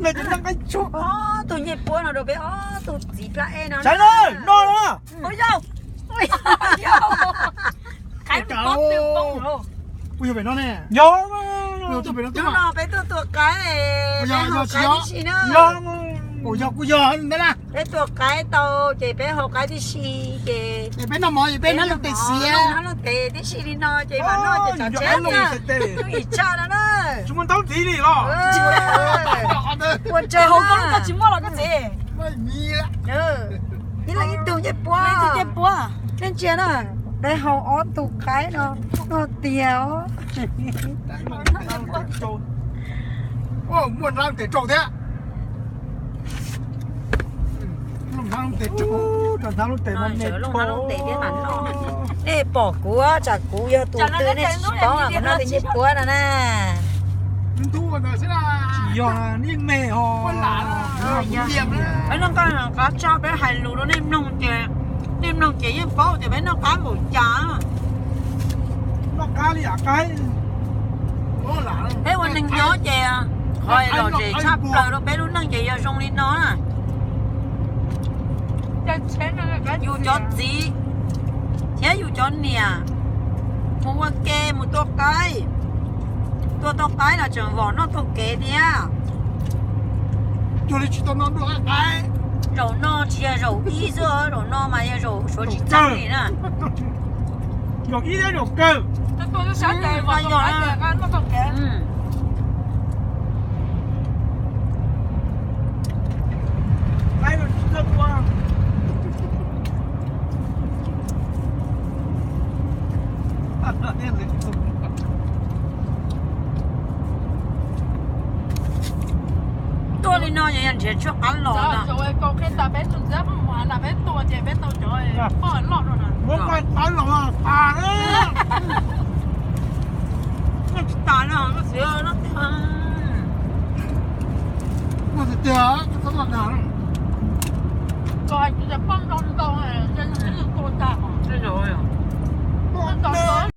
Ob tug ncej puab no rau peb ob tug txiv plab ej no. Saib na, no na. Ua yau. Qhaib pob tw poob lawm. Kuv yog pem no ne. Yog. Hnub no peb tuaj tua qaib, peb haus qaib tib si na. Yog kuv yog ntawd na. Peb tua qaib tau ces peb haus qaib tib si ces peb noj mov es peb hnab looj tes xiav, hnab looj tes tib si li no ces mam noj ces tsam tsheb na. Tub yim tshaj no na. Tsis muaj ntaub ntxiv li los. Ua tsaug, hauv koj lub koj tsis muaj los koj txiv. Ib leeg ib tug ncej puab, ncej puab. Peb ntsia na, peb haus ob tug qaib no, noj tiag os. Muaj hnab looj tes rau thiab. Nej pom kuv tsam kuv yog tus twg nej tsis paub, kuv noj tej ncej puab no na. Tsis yog, yeej me os. Peb noj qab, qab tso peb hais lus rau nej mloog ces, nej mloog ces yeej paub tias peb noj qab npaum cas. Peb ua neeg nyob ces qhov lom zem tshaj plaws rau peb lub neej ces yog zoo li no na. Yus cov txiv thiab yus cov niam mus ua ke mus tua qaib, tua tau qaib los tseem vom noj taug kev thiab. Zaum no tsis yog zaum ib xwb, zaum no mas yog zaum suav tsis txeeb li na. Zaum ib thiab zaum kawg. Tuaj li no yog nrhiav tshuaj qab los. Tsis tas no, tiag tiag.